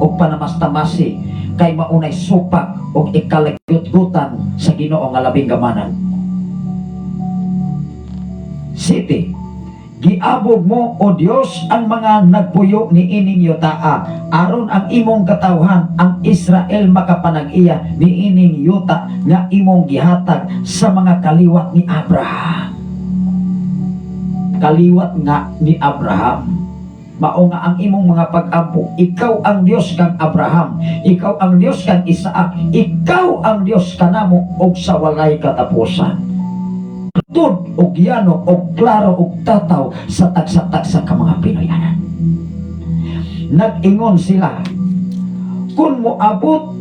og panamastamaasi kay maunay supak og ikalagyut-gutan sa Ginoo nga labing gamanan. 7. Giabog mo, O Dios, ang mga nagpuyo ni ining yutaa aron ang imong katawhan, ang Israel, makapanag-iya ni ining yuta nga imong gihatag sa mga kaliwat ni Abraham. Kaliwat nga ni Abraham. Mao nga ang imong mga pag-ampo, ikaw ang Dios kang Abraham, ikaw ang Dios kang Isaac, ikaw ang Dios kanamo og sa walay katapusan. Tud og yano og klaro og tataw sa tagsa-tagsa ka mga Pinoyanan. Nag-ingon sila, "Kung moabot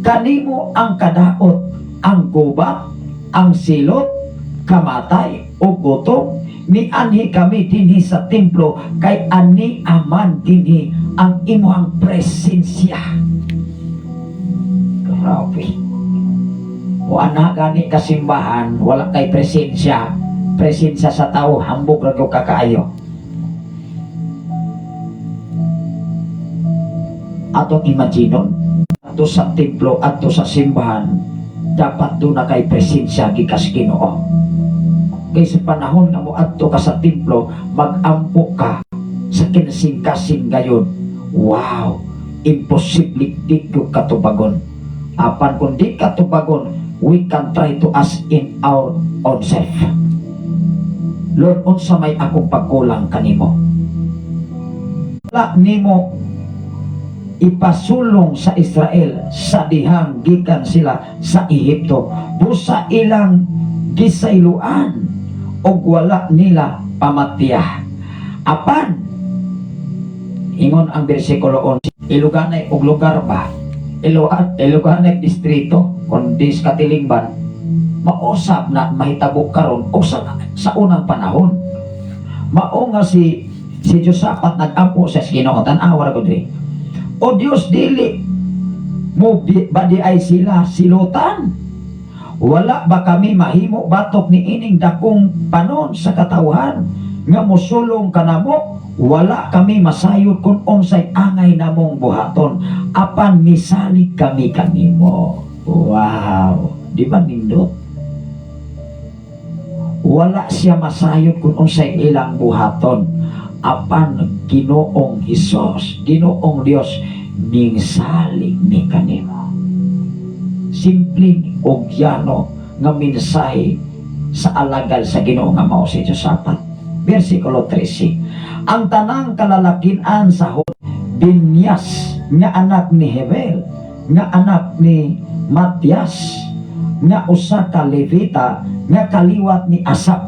kanimo ang kadaot, ang gubat, ang silot, kamatay o gutom, mianhi kami dinhi sa templo kay ani aman dinhi ang imuhang presensya." Grabe. Wala gani kasimbahan, wala kay presensya. Presensya sa tao, hambog ra gyud kakaayo. Atong imaginon, ato sa templo, ato sa simbahan, dapat duna kay presensya gikas Ginoo. Kay sa panahon nga moadto ka sa templo, magampo ka sa kinasing-kasing gayon. Wow, imposible di ko katubagon. Apan kung di katubagon, we can try to ask in our own self. "Lord, unsa may akong pagkulang kanimo?" Wala nimo ipasulong sa Israel sa dihang gikan sila sa Ehipto. Busa ilang gisayloan og wala nila pamatya. Apan ingon ang bersikulo 11, iluganay og lugar ba? Iluganay distrito kun di sa katilingban, mausap na mahitabo karon og sa unang panahon. Mao nga si Josaphat nag-ampo sa Ginoo. Tan-awa ra ko diri. "O Dios, dili mo ba di ay sila silutan? Wala ba kami mahimo batok ni ining dakong panon sa katawhan nga mosulong kanamo? Wala kami masayod kung unsay angay namong buhaton, apan misalig kami kanimo." Wow, di ba nindot? Wala siya masayod kung unsay ilang buhaton, apan Ginoong Hesus, Ginoong Dios, ningsalig mi kanimo. Simple og yano nga mensahe sa alagad sa Ginoo nga mao si Josaphat. Versikulo 13. Ang tanang kalalakian sa Binyas nga anak ni Hebel nga anak ni Matias nga usa ka Levita nga kaliwat ni Asap.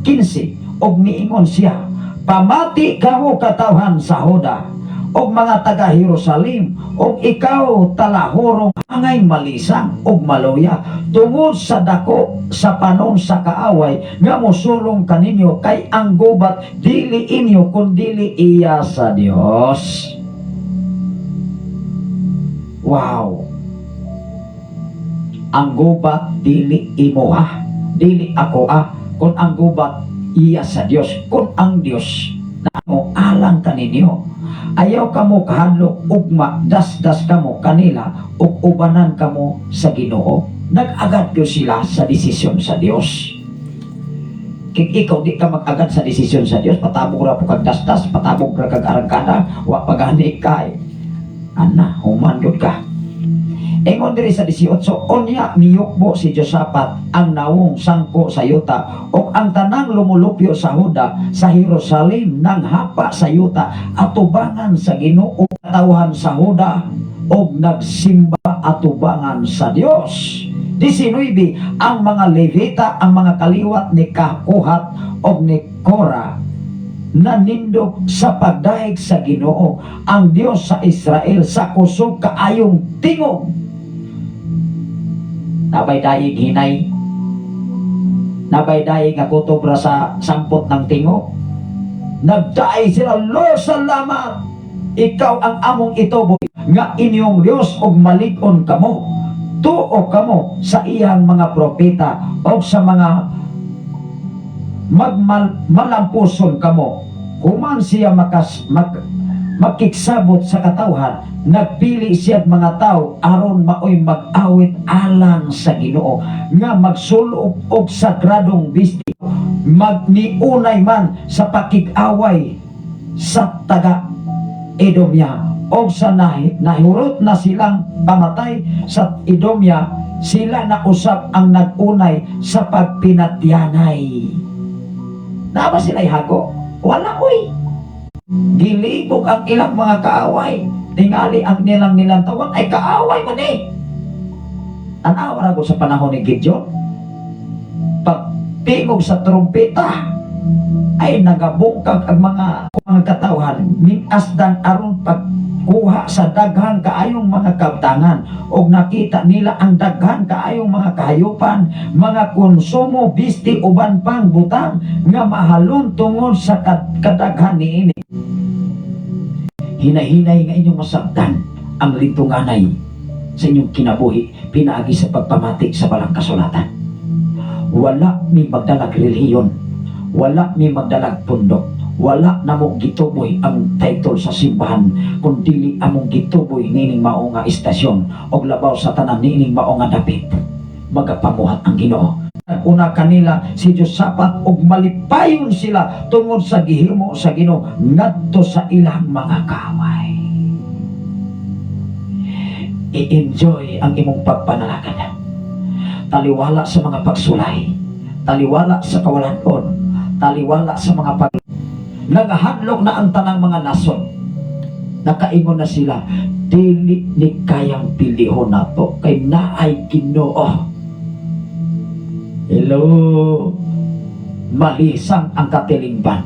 15. Og miingon siya, "Pamati kamo, katawhan sa Huda og mga taga Jerusalem og ikaw talahurong angay malisang og maluya tungod sa dako sa panon sa kaaway nga mosulong kaninyo, kay ang gubat dili inyo kundili iya sa Dios." Wow. Ang gubat dili imo ha, dili ako ah, kun ang gubat iya sa Dios, kun ang Dios na mo alang kaninyo. Ayaw kamo kahadlok, ugma dasdas kamo kanila ug ubanan kamo sa Ginoo. Nag-agad gyud sila sa desisyon sa Dios. Kung ikaw di ka mag-agad sa desisyon sa Dios, patabog ra po kag dasdas, patabog ra kag arangkada, wa pa gani ka eh. Ana, human gyud ka. Ingon diri sa 18, unya miyukbo si Josaphat ang nawong sangko sa yuta ug ang tanang lumulupyo sa Huda sa Jerusalem nang hapa sa yuta atubangan sa Ginoo, katawhan sa Huda og nagsimba atubangan sa Dios. 19, ang mga Levita, ang mga kaliwat ni Kakuhat og ni Kora, nanindog sa pagdahig sa Ginoo ang Dios sa Israel sa kusog kaayong tingog. Nabay dayig hinay, nabay dayig nga kutob ra sa sampot ng tingog. Nagdaay sila, "Lord, salamat, ikaw ang among itubo nga inyong Dios og malig-on kamo. Tuo kamo sa iyang mga propeta og sa mga magmal malampuson kamo." Human siya makigsabot sa katawhan, nagpili siya mga tao aron maoy mag-awit alang sa Ginoo nga magsulob og sagradong bisti, magniunay man sa pakig-away sa taga Edomya og sa nahurot na silang pamatay sa Edomya, sila na usab ang nagunay sa pagpinatyanay. Naa ba sila hago? Wala oy. Gilibog ang ilang mga kaaway. Tingali ang nilang nilantawan ay kaaway man eh. Tanawa ra ko sa panahon ni Gideon. Pagtingog sa trumpeta ay nagabungkag ang mga katawhan asdang aron pagkuha sa daghan kaayong mga kabtangan, og nakita nila ang daghan kaayong mga kahayupan, mga konsumo, bisti, uban pang butang nga mahalon tungod sa kadaghan niini. Hinahinay nga inyong masabtan ang lintunganay sa inyong kinabuhi pinaagi sa pagpamati sa balang kasulatan. Wala mi magdalag relihiyon, wala mi magdalag pundok, wala namo gituboy ang title sa simbahan, kun dili among gituboy nining mao nga istasyon og labaw sa tanan nining mao nga dapit. Magapamuhat ang Ginoo. Una kanila si Josaphat og malipayon sila tungod sa gihimo sa Ginoo ngadto sa ilang mga kaaway. I-enjoy ang imong pagpanalakad. Taliwala sa mga pagsulay, taliwala sa kawalanon, taliwala sa mga pag nagahadlok na ang tanang mga nasod. Nakaingon na sila, "Dili ni kayang pilihon nato kay naay Ginoo." Hello. Malisang ang katilingban.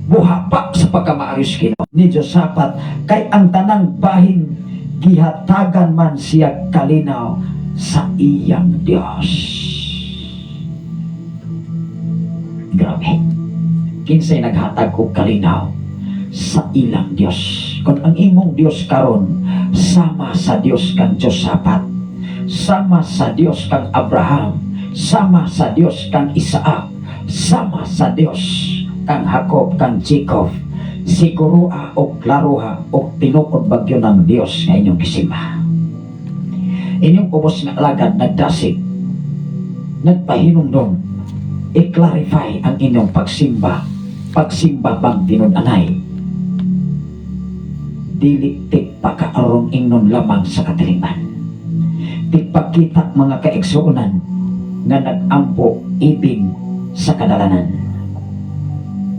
Buhapa sa pagkamaayos Ginoo ni Josaphat kay ang tanang bahin gihatagan man siya kalinaw sa iyang Dios. Grabe. Kinsay naghatag og kalinaw sa ilang Dios? Kung ang imong Dios karon sama sa Dios kang Josaphat, sama sa Dios kang Abraham, sama sa Dios kang Isaac, sama sa Dios kang Jacob, kang Jacob, siguro o klaroha o tinuod bagyo ng Dios nga inyong gisimba. Inyong ubos nga alagad nagdasig, nagpahinumdom, i-clarify ang inyong pagsimba, pagsimba bang tinud-anay? Dili tigpakaaron ingnon lamang sa katilingban. Tigpakita, mga kaigsuonan, nga nag-ampo ibin sa kadalanan.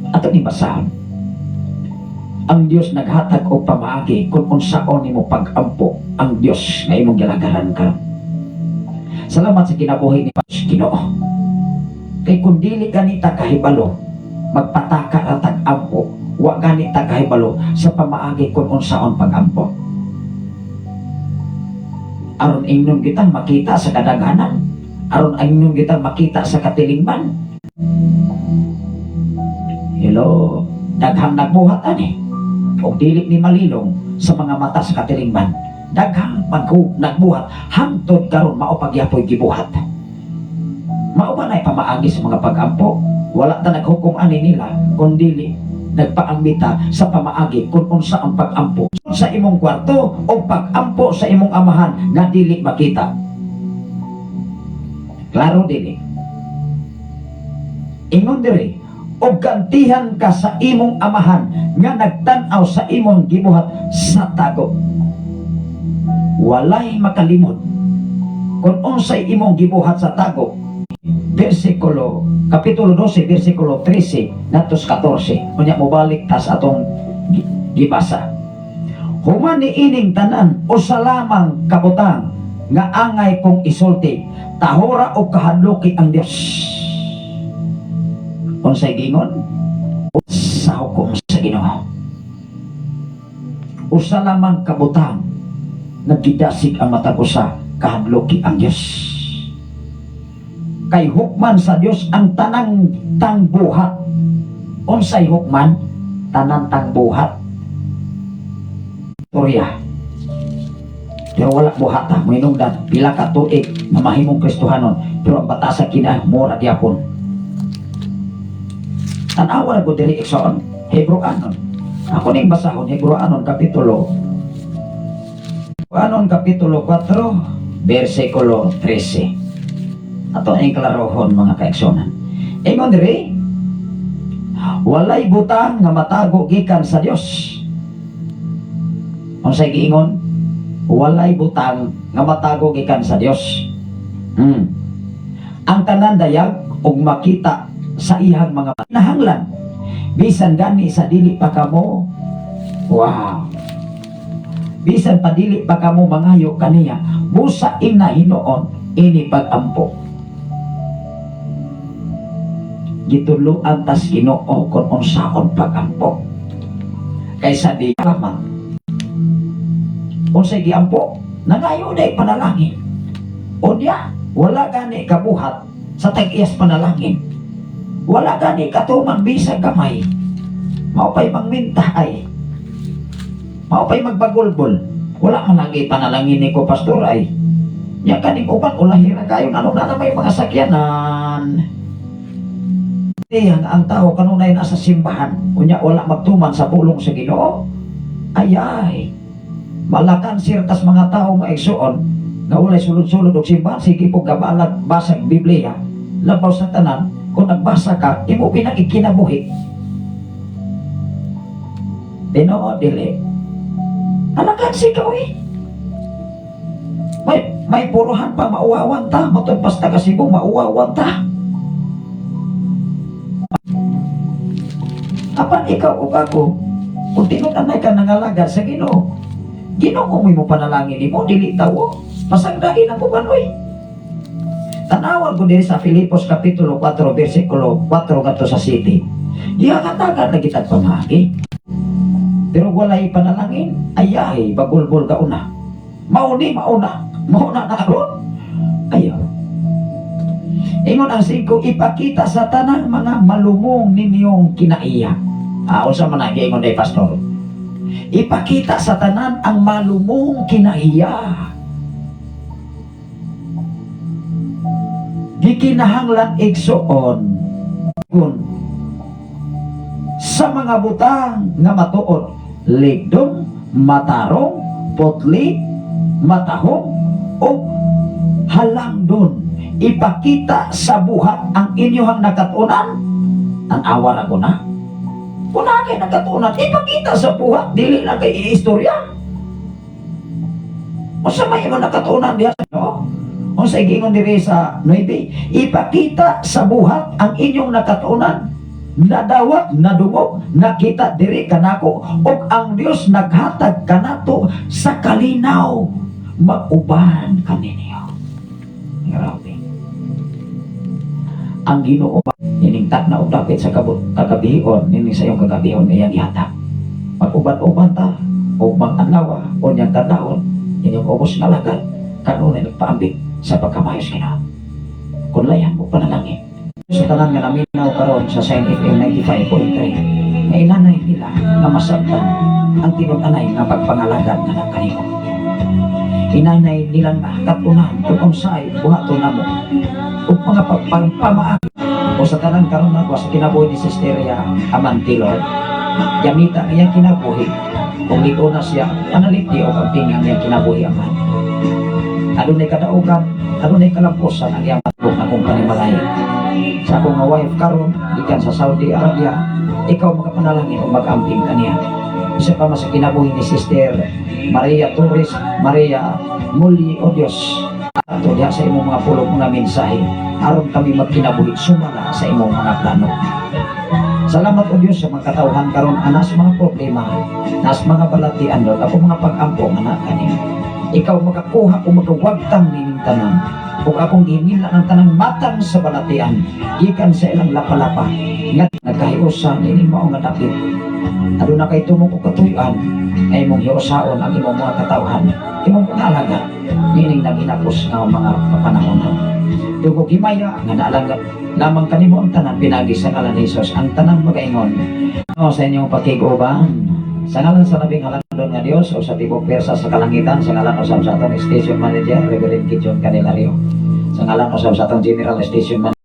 Ato ni basahon. Ang Dios naghatag og pamaagi kung unsaon nimo pag-ampo ang Dios nga imong gilagaran karon. Salamat sa kinabuhi ni Ginoo. Kay kung dili ganita kahibalo, magpataka ra tag ampo, wa ganita kahibalo sa pamaagi kung unsaon pag-ampo. Aron ingnon kitang makita sa kadaghanan, aron ingnon kitang makita sa katilingban. Hello, daghang nagbuhat ani. Og dili ni malilong sa mga mata sa katilingban. Daghang nagbuhat hangtod karon mao pagyapoy gibuhat. Mao ba na'y pamaagi sa mga pag-ampo? Wala ta naghukom ani nila kun dili nagpaambita sa pamaagi kung unsa ang pag-ampo sa imong kwarto o pag-ampo sa imong amahan nga dili makita. Klaro dili? Ingon diri, og gantihan ka sa imong amahan nga nagtan-aw sa imong gibuhat sa tago. Walay makalimot kung unsay imong gibuhat sa tago. Versikulo, Kapitulo 12, versikulo 13 ngadto sa 14. Unya mobalik tas atong gibasa. Human ni ining tanan, usa lamang kabutang nga angay kong isulti: tahora o kahadluki ang Dios. Unsay gingon sa hukom sa Ginoo? Usa lamang kabutang nga gidasig ang matag usa: kahadluki ang Dios. Kay hukman sa Dios ang tanang tangbuhat. Unsay hukman? Tanan tangbuhat. Storya. Pero wala buhata, mohinungdan pila ka tuig na mahimong Kristohanon, pero ang batasa kina mora gyapon. Tanawa na ko diri, igsoon, Hebrew anon. Ako ning basahon, Hebrew anon kapitulo. Anon kapitulo 4, versikulo 13. Ato ang klarohon, mga kaigsonan. Ingon diri, walay butang nga matago gikan sa Dios. Unsay giingon? Walay butang nga matago gikan sa Dios. Ang tanan dayag ug makita sa iyang mga nahanglan. Bisan gani sa dili pa kamo, wow. Bisan pa dili pa kamo mangayo kaniya, busa ina hinuon ini pagampo. Gituluan tas Ginoo kung unsaon pagampo. Kaysa di lamang. Unsay giampo? Nangayo day panalangin. Unya, wala gani kabuhat sa tag-iyas panalangin. Wala gani katuman bisag gamay. Mao pa'y mangminta ay. Mao pa'y magbagulbol. Wala man lagi panalangin ni ko, pastor, ay. Nya kaning uban ulahira kayo, ano na may mga sakyanan. Diyan ang tao kanunay nasa simbahan, unya wala magtuman sa pulong sa Ginoo. Ay ay. Malakan sirtas mga tao, maigsuon, nga walay sulod-sulod og simbahan, sige po gabalag basag Biblia. Labaw sa tanan, kung nagbasa ka, imo pinakikinabuhi. Tinuod dili? Alakan si ka eh. May puruhan pa, mauwawan ta. Matod pas taga Cebu, mauwawan ta. Apan ikaw ug ako, kung tinud-anay ka nangalagad sa Ginoo, Ginoo mo mo panalangin nimo, dili tawo. Pasagdain ang uban oy. Tanawan ko diri sa Filipos kapitulo 4 versikulo 4 ngadto sa 7. Gihakatagan na kitag pamaagi. Pero walay panalangin, ayay, bagulbol ka una. Mauni, mauna, mauna na karon. Ayaw. Ingon ang 5, ipakita sa tanang mga malumong ninyong kinaiya. Ah, unsa man ang giingon day, pastor? Ipakita sa tanan ang malumong kinaiya. Gikinahanglan, igsoon, kun sa mga butang nga matuod, ligdong, matarong, putli, matahong, o halangdon. Ipakita sa buhat ang inyong nakatunan. Tan-awa na ko na. Kung na kay nakatunan, ipakita sa buhat, dili na kay iistorya. Unsa may imong nakatunan diha, no? Unsa giingon diri sa 9? Ipakita sa buhat ang inyong nakatunan. Nadawat, nadungog, nakita diri kanako ug ang Dios naghatag kanato sa kalinaw, mag-uban kaninyo. Grabe. Ang Ginoo ining takna og dapit sa kabut kagabion nining sa iyong kagabihon iyang gihatag. Mag-uban-uban ta og mag-adlaw o niyang tandahon inyong ubos nga lagad kanunay nagpaambit sa pagkamayos Ginoo. Kung layan mo panalangin. Sa tanan nga naminaw karon sa Sign FM 95.3, nga inanay nila nga masabtan ang tinud-anay nga pagpangalagad nga nagkanimo. Inanay nilang katunan kung unsay buhaton namo ug mga pagpamaagi o sa tanan karon nako sa kinabuhi ni Sisteria Amantilo. Gamita ang iyang kinabuhi kung liko na siya panaliti o kamping ang iyang kinabuhi, Amahan. Adunay kadaugan, adunay kalampusan ang iyang matbok na kong panimalay. Sa akong nga wife karon gikan sa Saudi Arabia, ikaw makapanalangin o mag-amping kaniya. Isa pa man sa kinabuhi ni Sister Maria Torres, Maria Muli, O Diyos, ato diha sa imong mga pulong, mga mensahe, aron kami magkinabuhi sumala sa imong mga plano. Salamat, O Diyos, sa mga katawhan karon anas mga problema, nas mga balatian, Lord, ako mga pag-ampo nga naa kanin. Ikaw makakuha o makawagtang nining tanan. Ug akong gihinila ng tanang matang sa balatian, gikan sa ilang lapalapa, nga nagkahiusa nining mao nga dapit. Aduna kay tumong og katuyuan ay imong hiusaon ang imong mga katawhan, imong mga alaga, nining naghinapos nga mga kapanahonan. Dugog himaya nga naalanggat lamang kanimo ang tanan pinagi sa ngalan ni Jesus, ang tanang magaingon. O sa inyong pakiguban, sa ngalan sa labing halangdon nga Dios o sa tibok pwersa sa kalangitan, sa ngalan usab sa atong station manager, Reverend Gideon Candelario. Sa ngalan usab sa atong general station manager,